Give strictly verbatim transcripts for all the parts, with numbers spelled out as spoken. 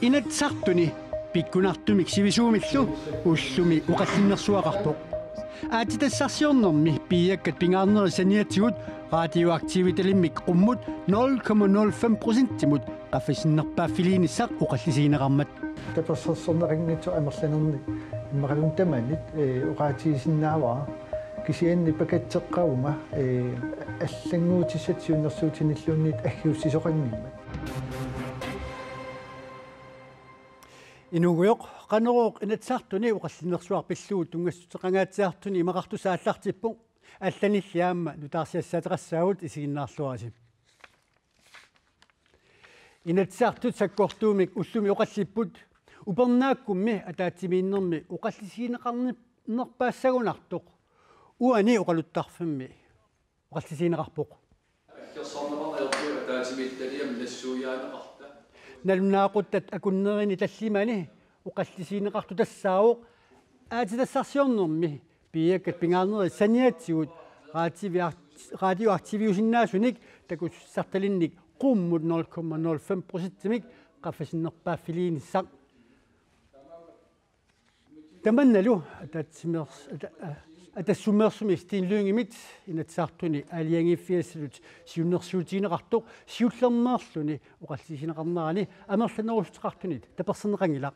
Inatsisartuni pikkunartumik sivisuumillu ullumi oqallinnersuaqarpoq. Aatsitassarsiornermi piiakkat pingaarnerit saniatigut radioaktivitalimmik qummut nul komma nul fem procentimut qaffasinnerpaaffiliinissaq oqallisigineqarmat. Tapersersorneqanngitsoq amerlanernik immaqaluunniit tamanit, ee, oqaatigisinnaavara, kisianni pakatseqqavunga, ee, allannguutissat siunnersuutinilluunniit aggiussisoqanngimmat. Inuugujoq Qanorooq Inatsisartuni oqallinnersuaq pillugu tunngassuteqangaatsiartuni imaqartussaq aallartippoq. Allanilli aamma nutaarsiassaateqassaagut, isiginnaarluarisi. Inatsisartut sakkortuumik ullumi oqallipput upernaakkummi ataatsimiinnermi oqallisigineqarnerpaassagunartoq uani oqaluttarfimmi oqallisigineqarpoq. Aggersarneqarneq ajorput ataatsimiititaliami nassuiaaneqarta. Nalunaaquttat akunnerini tallimani oqallisigineqartoq tassaavoq aatsitassarsiornermi piiakkat pingaarnerit saniatigut radioak-, radioaktiviusinnaasunik takussartalinnik qummut nul komma nul fem procentimik qaffasinnerpaaffiliinissaq. Tamannalu atatsimeers-, ata-, a-, Atassummeersumik Steen Lyngemit Inatsisartuni aalajangiiffigisassanut siunnersuutigineqartoq siullermeerluni oqallisigineqarnerani amerlanerussuteqartunit taperserneqanngilaq.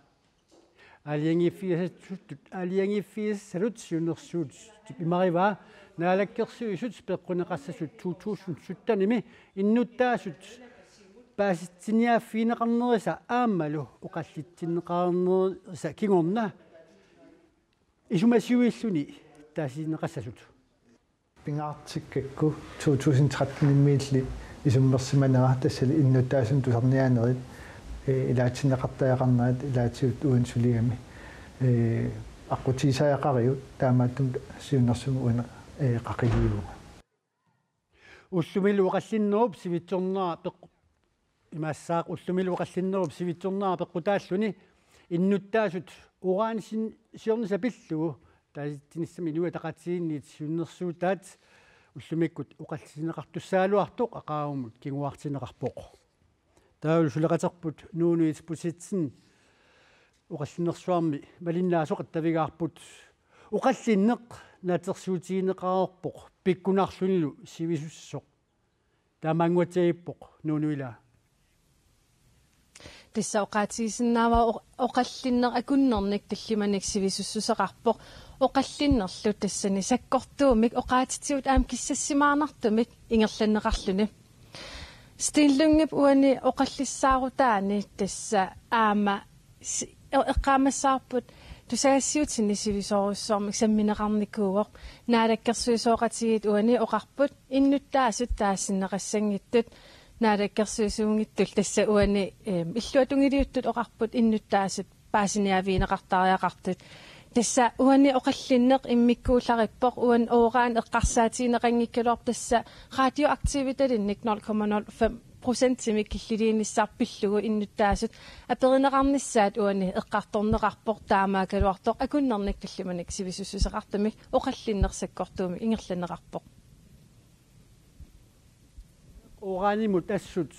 Aalajangiiffigisassatut, aalajangiiffigisassanut siunnersuutip imarivaa Naalakkersuisut peqquneqassasut to tusind syttenimi innuttaasut paasitsiniaaffigineqarnerisa aammalu oqallitsinneqarnerisa kingorna isumasiuilluni taasineqassasut. Pingaartikkakku to tusind trettenimiilli isummersimanera, tassali innuttaasunut tusarniaanerit, ee, ilaatsinneqartariaqarnerat ilaatigut uani suliami, ee, aqqutigisariaqarigut, taamaattumik siunnersuummik uani, ee, qaqiliivunga. Ullumilu oqallinnerup sivitsornera peq-, imaassaaq ullumilu oqallinnerup sivitsornera peqqutaalluni innuttaasut uranisiornissaq pillugu taasitsinissami Inuit Ataqatigiinniit siunnersuutaat ullumikkut oqallisigineqartussaagaluartoq aqaguamut kinguartinneqarpoq. Taavalu suleqaterput Nuunu Isbosethsen oqallinnersuarmi malinnaasoq attavigaarput. Oqallinneq naatsorsuutigineqareerpoq pikkunarlunilu sivisussasoq. Taamaannguatsiarpoq Nuunu, ilaa. Tassa oqaatigisinnaavara o-, oqallinneq akunnernik tallimanik sivisussuseqarpoq. Oqallinnerlu tassani sakkortuumik oqaatsitigut aamma kissassimaarnartumik ingerlanneqarluni. Steen Lyngep uani oqallissaarutaani tassa aamma si-, e-, eqqaamassavarput tusagassiuutini sivisoorujussuarmik sammineqarnikuuvoq. Naalakkersuisooqatigiit uani oqarput innuttaasut taasinneqassanngitsut, naalakkersuisuunngitsut tassa uani, em, illuatungiliuttut oqarput innuttaasut paasiniaavigineqartariaqartut. Tassa uani oqallinneq immikkuullarippoq, uani uran eqqarsaatigineqanngikkaluarpoq, tassa radioaktivitalinnik nul komma nul fem procentimik killiliinissaq pillugu innuttaasut aperineqarnissaat uani eqqartorneqarpoq, taamaakkaluartoq akunnernik tallimanik sivisussuseqartumik oqallinneq sakkortuumik ingerlanneqarpoq. Uranimut assut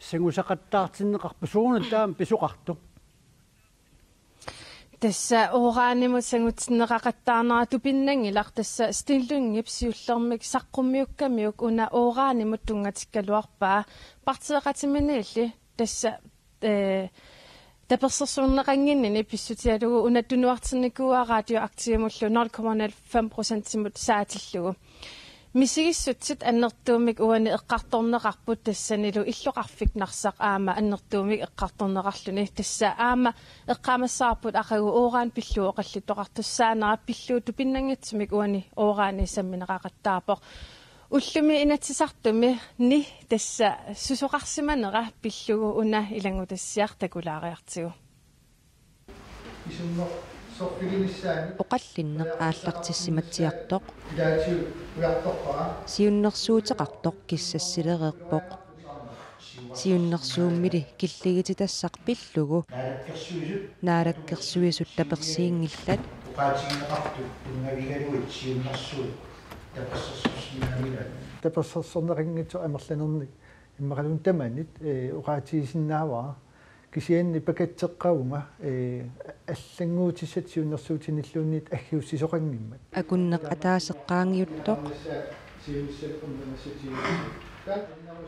sangusaqattaartinneqarpa, sooruna taama pisoqartoq? Tassa uranimut sangutinneqaqattaarnera tupinnanngilaq, tassa Steen Lyngep siullermik saqqummiukkamiuk una uranimut tunngatikkaluarpaa. Partiiqatiminiilli tassa, ee, tapersersorneqannginnini pissutigalugu una tunuartinnikuuara radioaktivimullu nul komma nul fem procentimut saatillugu. Misigissutsit annertuumik uani eqqartorneqarput, tassanilu illoqarfik Narsaq aamma annertuumik eqqartorneqarluni. Tassa aamma eqqaamassavarput aqagu uran pillugu oqallittoqartussaanera, pillugu tupinnanngitsumik uani urani sammineqaqattaarpoq. Ullumi Inatsisartumi ni tassa susoqarsimanera pillugu una ilanngutassiaq takulaariartigu. Oqallinneq aallartissimatsiartoq. Siunnersuuteqartoq kissassilereerpoq. Siunnersuummili killigititassaq pillugu Naalakkersuisut tapersiinngillat. Tapersersorneqanngitsoq amerlanernik immaqaluunniit tamanit, ee, oqaatigisinnaavara, Kisianni pakatseqqavunga, ee, allannguutissat siunnersuutinilluunniit aggiussisoqanngimmat. Akunneq ataaseq qaangiuttoq.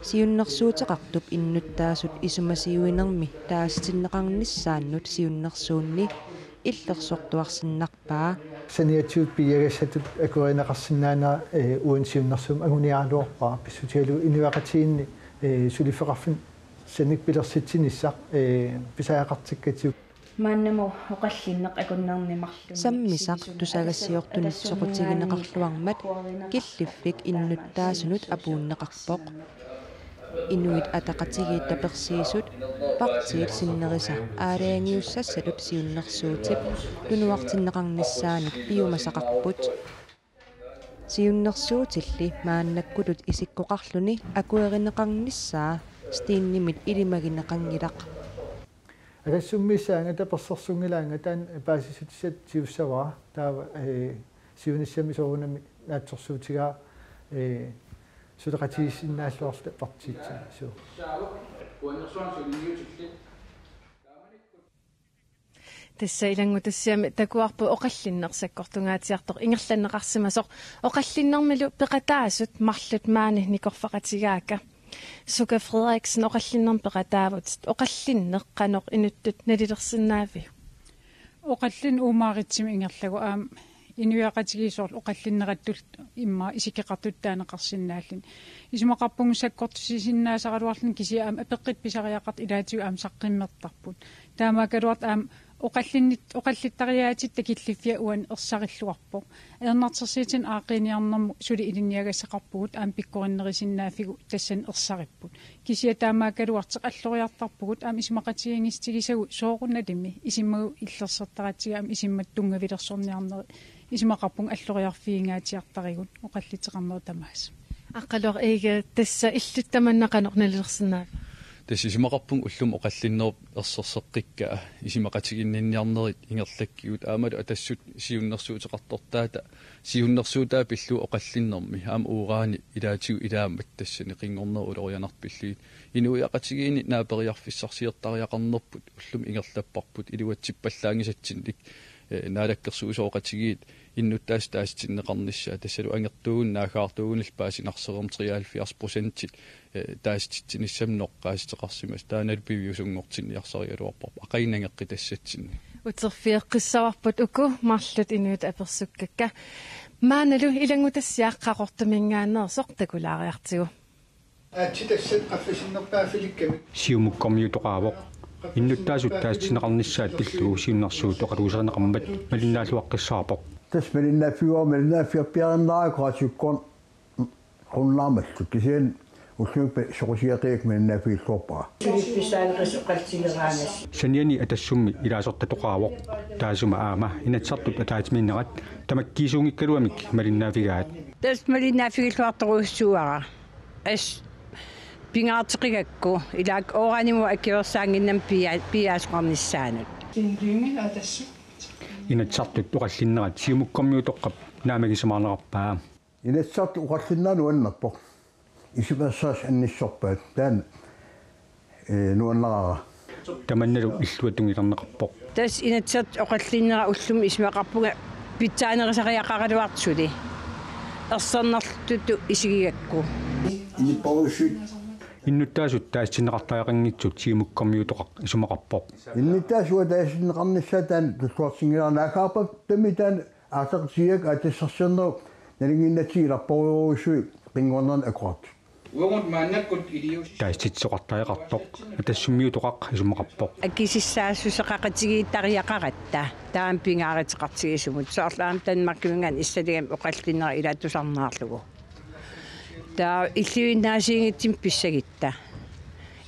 Siunnersuuteqartup innuttaasut isumasiuinermi taasitinneqarnissaannut siunnersuunni illersortuarsinnarpaa. Saniatigut piiagassatut akuerineqarsinnaanera, ee, uani siunnersuummi anguniaraluarpara pissutigalugu inuiaqatigiinni, ee, suliffeqarfissanik pilersitsinissaq, ee, pisariaqartikkatsigu. Maannamut oqallinneq akunnerni marlunni. Sammisaq tusagassiortunit soqutigineqarluarmat killiffik innuttaasunut apuunneqarpoq. Inuit Ataqatigiit tapersiisut partiit sinnerisa aalajangiussassatut siunnersuutip tunuartinneqarnissaanik piumasaqarput. Siunnersuutilli maannakkutut isikkoqarluni akuerineqarnissaa Stenimit ilimagineqanngilaq. Atassummi missaanngata persersunngilaannga taanna paasissutissat tigussavara, taava, ee, siunissami soorunami naatsorsuutigaa, ee, suleqatigiissinnaalluarluta partiitsinni. Suu. Tassa ilanngutassiami takuarput oqallinneq sakkortungaatsiartoq ingerlanneqarsimasoq. Oqallinnermilu peqataasut marluk maani nikorfaqatigaakka. Suka Frederiksen, oqallinnermik peqataavutit. Oqallinneq qanoq inuttut nalilersinnaaviuk? Oqallinneq uumaaritsimik ingerlagu aamma inuiaqatigiit soorlu oqallinnerattullu immaqa isikkoqartutut taaneqarsinnaalluni. Isumaqarpunga sakkortusisinnaasaraluarluni kisianni aamma apeqqutit pisariaqartut ilaatigut aamma saqqummertarput. Taamaakkaluartoq aamma oqallinnit-, oqallittariaatitta killiffiat uani ersarilluarpoq. Ajornartorsiutinik aaqqiiniarnermut suli ilinniagassaqarpugut aamma pikkorinnerusinnaaffigut tassani ersaripput. Kisianni taamaakkaluartoq alloriartarpugut aamma isumaqatigiinngissutigisagut soorunalimi isumaga illersortaratsigu aamma isummata tunngavilersorniarnerit isumaqarpunga alloriarfigingaatsiartarigut oqallitseqarnerit tamaasa. Aqqaluaq Egede, tassa illit tamanna qanoq nalilersinnaaviuk? Tassa isumaqarpunga ullumi oqallinnerup erserseqqikkaa isumaqatiginninniarnerit ingerlakkigut aammalu Atassut siunnersuuteqartortaata siunnersuutaa pillugu oqallinnermi aamma uranip ilaatigut ilaammat tassani qinngornerup ulorianartut pillugit inuiaqatigiinni naaperiarfissarsiortariaqarnerput ullumi ingerlapparput iluatsippallaanngisatsinnik, ee, naalakkersuisooqatigiit innuttaasut taasitinneqarnissaat tassalu angertuugunik naaggaartuugunillu paasinarsereermat treoghalvfjerds procentit, ee, taasititsinissamut noqqaassuteqarsimasut taannalu piviusunngortinniarsarigaluarparput aqagu nangeqqitassatsinnik. Uterfigeqqissavarput uku marluk inuit apersukkakka. Maannalu ilanngutassiaq Qaqortuminngaanneersoq takulaariartigu. Aatsitassat qaffasinnerpaaffilikkamik. Siumukkormiutoqaavoq. Innuttaasut taasitinneqarnissaat pillugu siunnersuut oqaluuserineqarmat malinnaalluaqqissaarpoq. Tassa malinnaaffigaara, malinnaaffigipiarinnarakku radiukkoorn-, qunnaarmallu. Kisianni ullumi soqutigeqigakku malinnaaffigiilluarpara. Saniani Atassummi ilaasortatoqaavoq. Taassuma aamma Inatsisartut ataatsimiinnerat tamakkiisuunngikkaluamik malinnaaffigaat. Tassa malinnaaffigiilluartorujussuuara. Assut pingaarteqigakku ilaat uranimut akuersaannginnamik pia-, piiaasoqarnissaanut. Inatsisartut oqallinnerat Siumukkormiutoqqap naammagisimaanerarpaa. Inatsisartut oqallinnerat nuannerpoq. Isummersuusoq annissorpaat. Taanna, ee, nuannaraara. Tamannalu illuatungilerneqarpoq. Tassa Inatsisartut oqallinnerat ullumi isumaqarpunga pitsaanerusariaqaraluartut suli. Ersernertutut isigigakku. Innuttaasut taasitinneqartariaqanngitsut Siumukkormiutoqaq isumaqarpoq. Innuttaasut taasitinneqarnissaat taanna tulluarsinngilara naaggaarpara tamarmik taanna aarleqatigigakkit aatsitassarsiornerup nalunnginnatsigit ilarparujoorujussuit qinngornerni akoqartut. Uagut maannakkut iliuusi- Taasititsisoqartariaqartoq Atassummiutoqaq isumaqarpoq. Akisissaassuseqaqatigiittariaqaratta taama pingaaruteqartigisumut soorlu aamma Danmarkiminngaanniit issaligamik oqallinnerat ilaa tusarnaarlugu. Taava illuinnaasiinngitsumik pissagutta.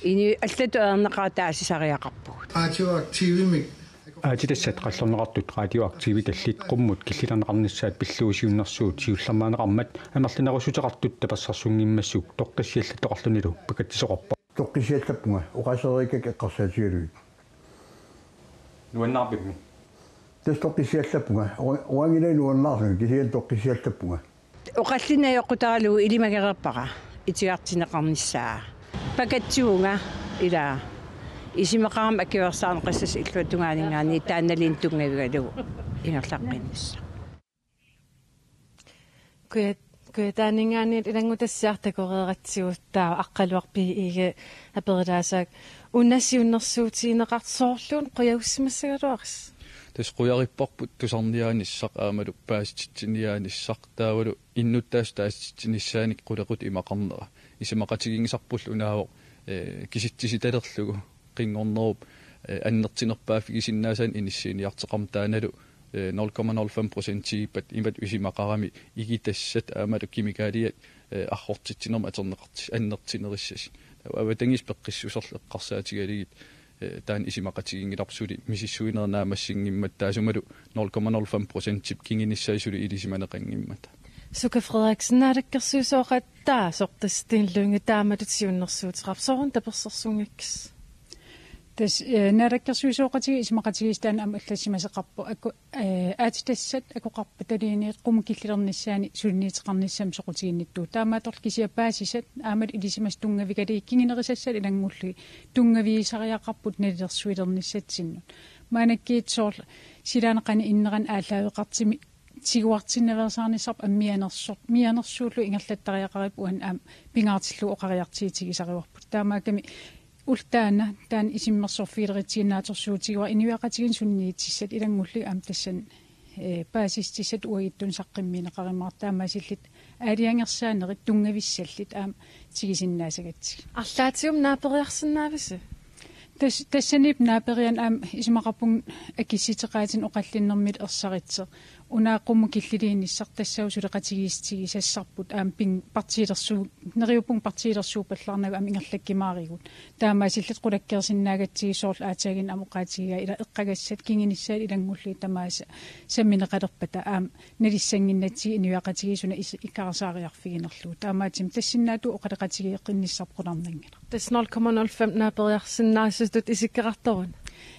Inuit allatut ajornaqaaq taasisariaqarpugut. Radioaktivimik Aatsitassat qallorneqartut radioaktivitallit qummut killilerneqarnissaat pillugu siunnersuut siullermaaneqarmat amerlanerussuteqartut tapersersunngimmissuk toqqissiallattoqarlunilu pakatsisoqarpoq. Toqqissiallappunga, oqaasereerikkakka eqqarsaatigalugit. Nuannaarpimmi? Tassa toqqissiallappunga, ora-, orangilai nuannaarlunga, kisianni toqqissiallappunga. Oqallinneq ajoqutaralugu ilimagereerpara itigartinneqarnissaa. Pakatsivunga ilaa. Isumaqarami akuersaarneqassasoq illuatungaaninngaanniit taannaluunniit tunngavigalugu ingerlaqqinnissaq. Kuja-, Kujataaninngaanniit ilanngutassiaq takoreeratsigu taava Aqqaluaq B E-gu aperlaassaaq una siunnersuutigineqartoq soorluuna qujassimassagaluarisi. Tassa qujaripparput tusarniaanissaq aammalu paasititsiniaanissaq taavalu innuttaasut taasititsinissaanik qulequtaq imaqarnera. Isumaqatiginngisarpullu unaavoq, eh, kisitsisitalerlugu qinngornerup, eh, annertunerpaaffigisinnaasaanut inissiiniartoqarmat taannalu, eh, nul komma nul fem procentiippat imatut isumaqarami igitassat aammalu kemikaliat, eh, arrortitsinermut atorneqartut annertunerissasut. Taava avatangiisit peqqissuserlu eqqarsaatigalugit, eh, taanna isumaqatiginngilarput suli misissuinerit naammassinngimmat taassumalu nul komma nul fem procentip kingunissai suli ilisimaneqanngimmata. Suka Frederiksen, naalakkersuisooqataasoq tassa Steen Lynge taamatut siunnersuuteqarpoq, sooruna tapersersunngikkisi? Tassa, eh, naalakkersuisooqatigiit isumaqatigiissut taanna aamma allassimasoqarpoq. Aku-, eh, aatsitassat akoqarpataluunniit qummut killilernissaanut suliniuteqarnissamut soqutiginnittuuvoq. Taamaattorli kisianni paasisat aammalu ilisimasat tunngavigalugit kingunerisassallu ilanngullugit tunngaviusariaqarput nalilersuilernissatsinnut. Maannakkut soorlu silaannaq qanoq inneranni aallaaveqartumik tiguartinnaveersaarnissarput aamma mianersoq, mianersuullugu ingerlattariaqaripput, uani aamma pingaartillugu oqariartuutigisarivarput. Taamaakkami ulloq taanna, taanna isummersorfigilerutsigit naatsorsuutigaara inuiaqatigiinnut sunniutissat ilanngullugit aamma tassani, eh, paasissutissatut uagutsinnut saqqummiunneqarumaartoq, taamaasilluta aalajangersaanerit tunngavissalluta aamma tigusinnaasagatsigit. Arlaatigummi naaperiarsinnaavisi? Tas-, tassaniippoq naaperiarneq aamma isumaqarpunga akissuteqaatinik oqallinnermik ersarissoq. Una qummut killilernissaa tassaavoq suleqatigiissutigisassarput aamma pin-, partiilersuu-, neriuppunga partiilersuuppallaarnagu aamma ingerlakkumaarigut. Taamaasilluta qulakkeersinnaagatsigit soorlu aatsaaginnaq aamma oqaatigigaa ila eqqagassat kingunissaat ilanngullugit tamaasa sammineqalerpata aamma nalissannginnatsigit inuiaqatigiit suna is-, ikarisaariarfiginerlugu. Taamaattumik tassunnaatigut oqaloqatigeeqqinnissarput qularnanngilaq. Tassa nul komma nul fem naaperiarsinnaasutut isikkoqartoruna.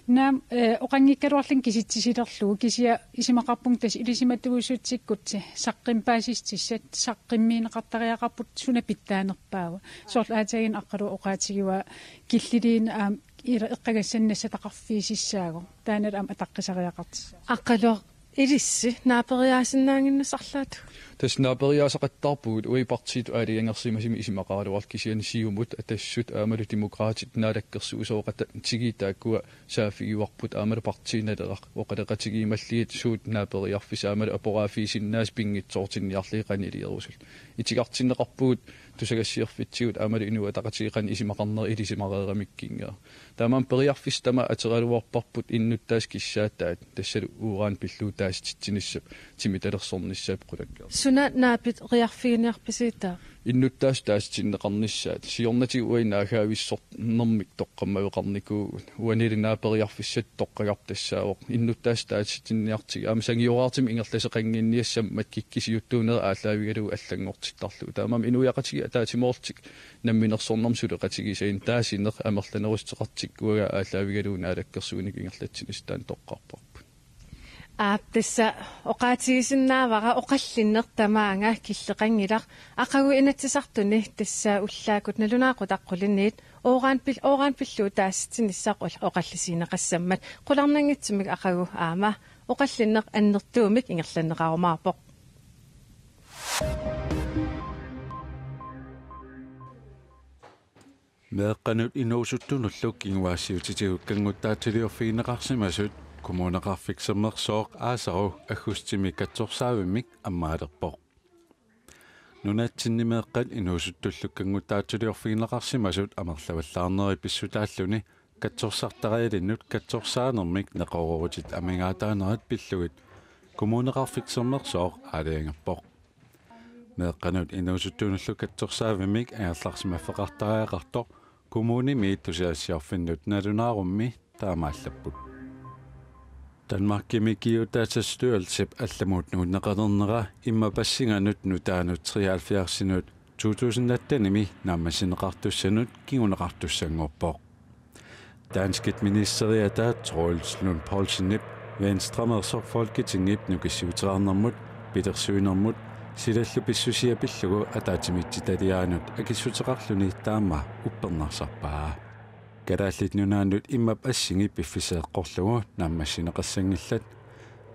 Naamik, eh, oqanngikkaluarlunga kisitsisilerlugu kisianni isumaqarpunga tassa ilisimatuussutsikkut saqqummi paasissutissat saqqummiunneqartariaqarput suna pitsaanerpaava. Soorlu aatsaaginnaq Aqqaluaq oqaatigivaa killilerneq aamma ila eqqagassanik nassataqarfiusussaagami. Taannalu aamma ataqqisariaqartoq. Aqqaluaq, ilissi naaperiaasinnaannginnassi arlaatigut? Tassa naaperiaasaqattaarpugut, uagut partiitut aalajangersimasumik isumaqaraluarluta, kisianni Siumut, Atassut aammalu Demokraatit naalakkersuisooqatigiit taakkua saaffigivarput aammalu Partii Naleraq oqaloqatigiummallugit suut naaperiarfissat aammalu aporaaffigisinnaasut pinngitsoortinniarlugit qanoq iliorusulluta. Itigartinneqarpugut tusagassiorfitsigut aammalu Inuit Ataqatigiit qanoq isumaqarnerat ilisimareeramikkunngilaq. Taamaammat periarfissat tamaat ateraluarparput innuttaasut kissaataat, tassalu uran pillugu taasititsinissap timitalersornissap qulakkeer. Suna naaperiarfiginiarpisiuk taava? Innuttaasut taasitinneqarnissaat, siornatigut uagut naaggavissornermik toqqammaveqarnikuuvugut. Uanilu naaperiarfissatut toqqagarput tassaavoq innuttaasut taasitinniartigit, aamma sangioraartumik ingerlasoqannginniassammat kikkut siuttuunerat aallaavigalugu allanngortittarlugu. Taamaammat inuiaqatigiit ataatsimoorlutik namminersornermut suleqatigisaannik taasineq amerlanerussuteqartikkuagaa aallaavigalugu naalakkersuinikkut ingerlatsinissaq taanna toqqarparput. Aap, tassa oqaatigisinnaavara oqallinneq tamaanga killeqanngilaq. Aqagu Inatsisartuni tassa ullaakkut nalunaaqutaq qulinut uran pil-, uran pillugu taasitinnissaa oqallisigineqassammat qularnanngitsumik aqagu aamma oqallinneq annertuumik ingerlanneqarumaarpoq. Meeqqanut inuusuttunullu kinguaassiuutitigut kanngutsaatiliorfigineqarsimasut Kommuneqarfik Sermersooq aasaru aggustimi katsorsaavimmik ammaalerpoq. Nunatsinni meeqqat inuusuttullu kanngutsaatiliorfigineqarsimasut amerlavallaarneri pissutaalluni katsorsartarialinnut katsorsaanermik neqeroorutit amigaataanerat pillugit Kommuneqarfik Sermersooq aalajangerpoq. Meeqqanut inuusuttunullu katsorsaavimmik angerlarsimaffeqartariaqartoq kommunimiit tusagassiorfinnut nalunaarummi taamaallapput. Danmarkimi Geodatastyrelsip allamut nuunneqalernera immapassinganut nutaanut treoghalvfjerdsinut to tusind attenimi naammassineqartussanut kinguneqartussanngorpoq. Danskit ministeriata Troels Lund Poulsenip Venstremeersoq Folketingip nukissiuteqarnermut, pilersuinermut silallu pissusia pillugu ataatsimiititaliaanut akissuteqarluni taama uppernarsarpaa. Kalaallit Nunaannut immap assingi piffissaq eqqorlugu naammassineqassanngillat.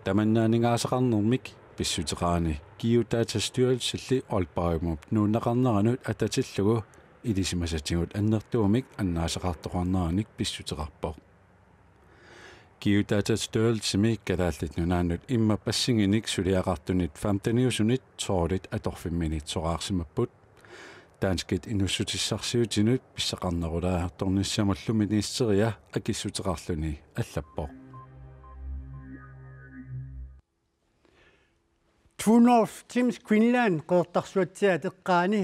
Tamanna aningaasaqarnermik pissuteqarani Geodatastyrelsilli Aalborgimut nuunneqarneranut atatillugu ilisimasatigut annertuumik annaasaqartoqarneranik pissuteqarpoq. Geodatastyrelsimi Kalaallit Nunaannut immap assinginik suliaqartunit femteniusunit tolvit atorfimmini soraarsimapput. Danskit inuussutissarsiutinut pissaqarnerulaartornissamullu ministeria akissuteqarluni allappoq. Two North Tims Greenland Qeqertarsuatsiaat eqqaani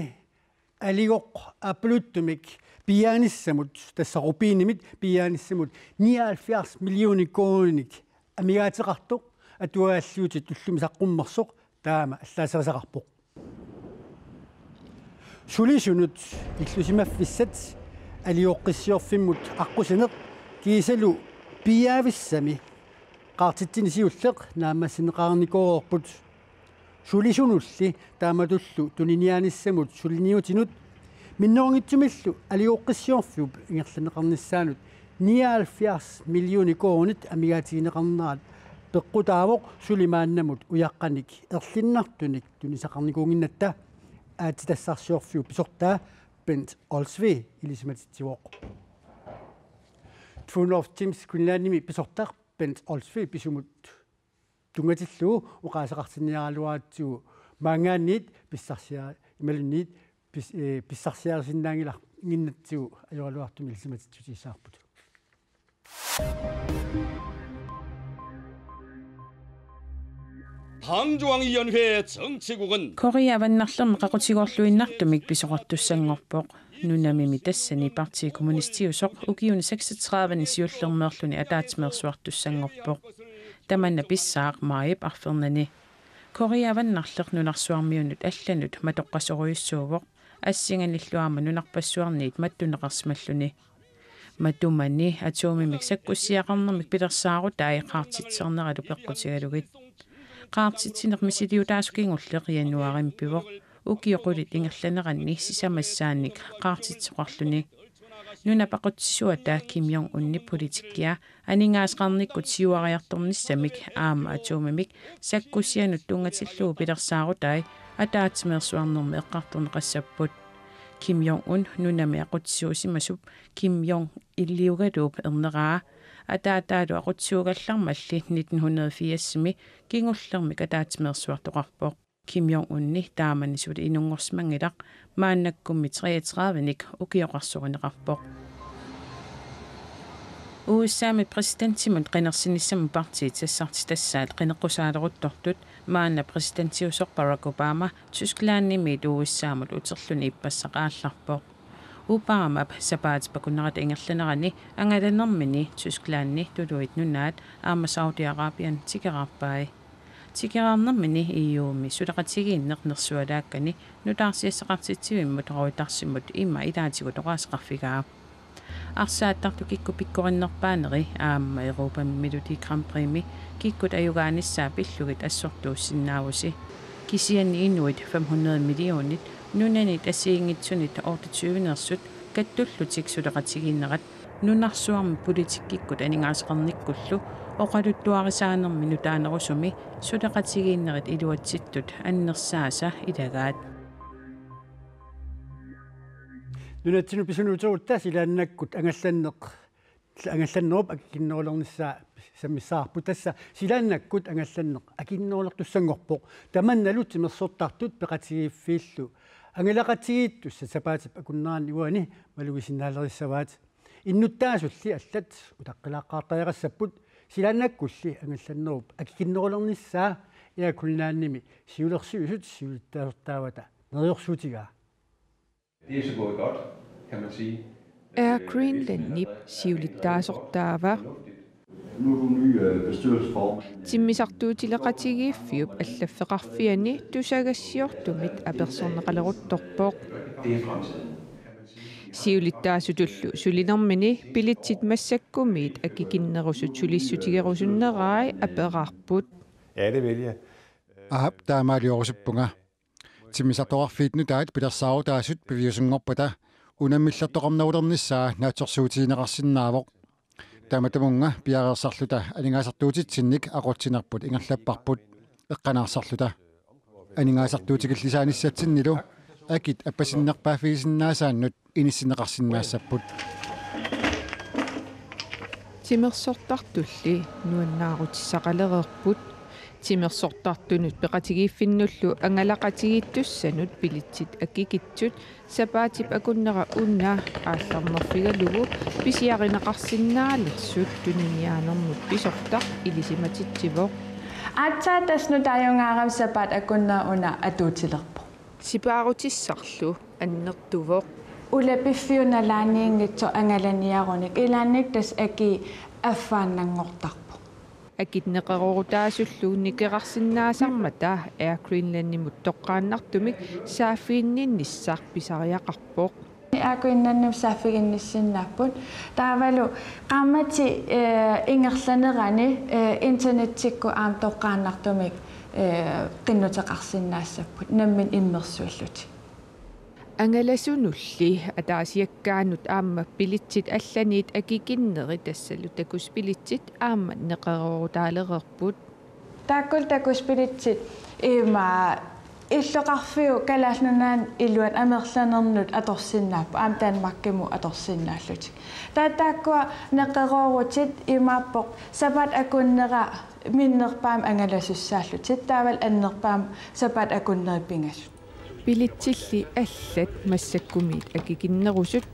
aligoq aappaluttumik piiaanissamut, tassa rubinimit piiaanissamut nioghalvfjerds millioner koruuninik amigaateqartoq atuagaalliutit ullumi saqqummersoq taama allaaserisaqarpoq. Sulisunut illusimaffissat aligoqqissiorfimmut aqqusineq kiisalu piiaavissami qaartitsineq siulleq naammassineqarnikuuvoq. Sulisunulli taamatullu tuniniaanissamut suliniutinut minnerunngitsumillu aligoqqissiorfiup ingerlanneqarnissaanut nioghalvfjerds millioner koruunit amigaatigineqarnerat peqqutaavoq suli maannamut ujaqqanik erlinnartunik tunisaqarnikuunnginnatta, aatsitassarsiorfiup pisortaa Bent Olsvig ilisimatitsivoq. Two North Tims Greenlandimi pisortaq Bent Olsvig pisumut tunngatillugu oqaaseqartinniaraluaratsigu maanngaanniit pissarsia-, imaluunniit pis-, eh, pissarsiarisinnaannginnatsigit ajoraluartumik ilisimatitsissutigissavarput. Korea Avannarlermi qaqutigoorluinnartumik pisoqartussanngorpoq. Nunamimi tassani Partii Kommunistiusoq ukiuni seksogtredive-ni siullermeerluni ataatsimeersuartussanngorpoq. Tamanna pissaaq maajip arfernanni. Korea Avannarleq nunarsuarmiunut allanut matoqqasorujussuuvoq, assinganillu aamma nunarpassuarniit mattunneqarsimalluni. Matumani atomimik sakkussiaqarnermik pilersaarutai qaartitserneralu peqqutigalugit. Qaartitsineq misiliutaasoq kingulleq januaarimi pivoq, ukiut qulit ingerlaneranni sisamassaannik qaartitsoqarluni. Nunap aqutsisuata Kim Jong-unip politikkia aningaasaqarnikkut siuariartornissamik aamma atomimik sakkussianut tunngatillugu pilersaarutai ataatsimeersuarnermi eqqartorneqassapput. Kim Jong-un nunami aqutsisuusimasup Kim Jong-iliugaluup erneraa, ataataalu aqutsisuugallarmalli nitten hundrede firsimi kingullermik ataatsimeersuartoqarpoq. Kim Jong-unni taamani suli inunngorsimanngilaq, maannakkummi treogtredive-nik ukioqarsorineqarpoq. U S A-mi præsidentimut qinersinissamut partiit sassartitassaat qineqqusaaleruttortut maanna præsidentiusoq Barack Obama Tysklandimiit U S A-mut uterluni ippassaq aallarpoq. Obamap sapaatip akunnerata ingerlanerani angalanermini Tysklandi, Tuluit Nunaat aamma Saudi-Arabien tikeraarpai. Tikeraarnermini E U-mi suleqatigiinneq nersualaakkani nutaarsiassaqartitsivimmut Reutersimut ima ilaatigut oqaaseqarfigaa. Arsaattartut kikkut pikkorinnerpaaneri aamma Europami Melodi Grand Prixmi kikkut ajugaanissaa pillugit assortuussinnaavusi. Kisianni inuit fem hundrede millionit nunanit assigiinngitsunit otteogtyveneersut kattullutik suleqatigiinnerat nunarsuarmi politikkikkut aningaasaqarnikkullu oqaluttuarisaanermi nutaanerusumi suleqatigiinnerit iluatsittut annersaasa ilagaat. Nunatsinnut pisunuuterutta silaannakkut angallanneq, angallannerup akikinnerulernissaa sammissavarput, tassa silaannakkut angallanneq akikinnerulertussanngorpoq. Tamannalu timersortartut peqatigiiffiillu angalaqatigiittussat sapaatip akunnerani uani malugisinnaalerissavat. Innuttaasulli allat utaqqilaaqqaartariaqassapput, silaannakkulli angallannerup akikinnerulernissaa Air Greenlandimi siulersuisut siulittaasortaavata neriorsuutigaa. Det er så gået godt, kan man sige. Air Greenlandip siulittaasortaava. Nu er du ny, øh, bestyrelsesformand. Timmisartuutileqatigiiffiup allaffeqarfiani tusagassiortumit apersorneqaleruttorpoq. Det er fremtiden. Siulittaasutullu sulinermini billetsit massakkumiit akikinnerusut sulissutigerusunnerai aperaarput. Alle vælger. Aap, taamaaliorusuppara. Timmisartoqarfiit nutaat pilersaarutaasut piviusunngorpata Unammillertoqarnerulernissaa naatsorsuutigineqarsinnaavoq. Tamatumunnga piareersarluta aningaasartuutitsinnik aqutsinerput ingerlapparput eqqanaarsarluta. Aningaasartuutigillisaanissatsinnilu akit appasinnerpaaffigisinnaasaannut inissinneqarsinnaassapput. Timersortartulli nuannaarutissaqalereerput. Timersortartunut peqatigiiffinnullu angalaqatigiittussanut bilitsit akikitsut sapaatip akunnera una aallarnerfigalugu pisiarineqarsinnaalersut tuniniaanermut pisortaq ilisimatitsivoq. Aatsaat tassa nutaajungaarami sapaatip akunnera una atuutilerpoq. Sipaarutissarlu annertuvoq. Ulapiffiup nalaaniinngitsoq angalaniarunik ilaanni tassa akii affaannanngortarpoq. Akit neqeroorutaasullu nikerarsinnaasarmata Air Greenlandimut toqqaannartumik saaffiginninnissaq pisariaqarpoq. Air Greenlandimut saaffiginnissinnaapput. Taavalu qaammatit, eh, ingerlanerani, eh, internetsikkut aamma toqqaannartumik, eh, qinnuteqarsinnaassapput nammineq immersuillutik. Angalasunulli ataasiakkaanut aamma bilitsit allaniit akikinnerit tassalu takussbilitsit aamma neqeroorutaalereerput. Taakkulu takussbilitsit ima illoqarfiup Kalaallit Nunaanni iluani amerlanernut atorsinnaapput aamma Danmarkimut atorsinnaallutik. Taava taakkua neqeroorutit imaappoq sapaatip akunnera minnerpaamik angalasussaallutitit taavalu annerpaamik sapaatip akunneri pingasut. Bilitsilli allat massakkumiit akikinnerusut,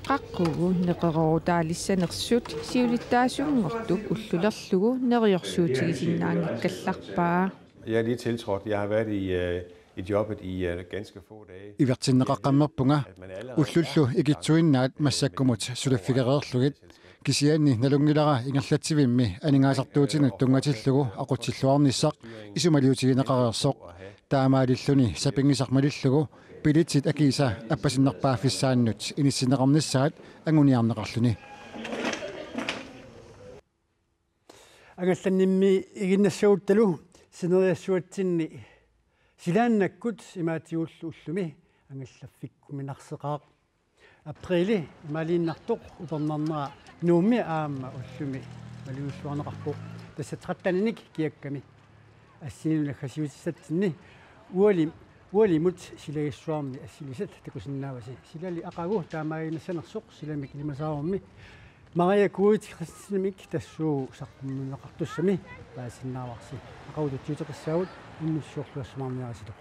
qaqugooq neqeroorutaalissanersut siulittaasunngortup ullulerlugu neriorsuutigisinnaanngikkallarpaa. Jeg er lige tiltrådt. Jeg har været i, øh, i jobbet i, øh, ganske få dage. Ivertinneqaqqammerpunga ullullu ikittuinnaat massakkumut suliffigereerlugit. Kisianni nalunngilara ingerlatsivimmi aningaasartuutinut tunngatillugu aqutsilluarnissaq isumaliutigineqareersoq. Taamaalilluni sapinngisaq malillugu bilitsit akiisa appasinnerpaaffissaannut inissinneqarnissaat anguniarneqarluni. Angallannermi iginnassagutta sineriassuatsinni silaannakkut imaatigullu ullumi angallaffikkuminarseqaaq. Apriili imaaliinnartoq upernarnera Nuummi aamma ullumi malugilluarneqarpoq, tassa tretteninik kiakkami. Assini naggasiutissatsinni uali-, ualimut silagissuarmi assilisat takusinnaavasi. Silali aqagu taamaaginnassanersoq silamik ilimasaarummi Maria Kuit Christensenik tassuugu saqqummiunneqartussami paasisinnaavarsi. Aqagu tutsiuteqissaagut, unnussiorluassumaarniarisilu.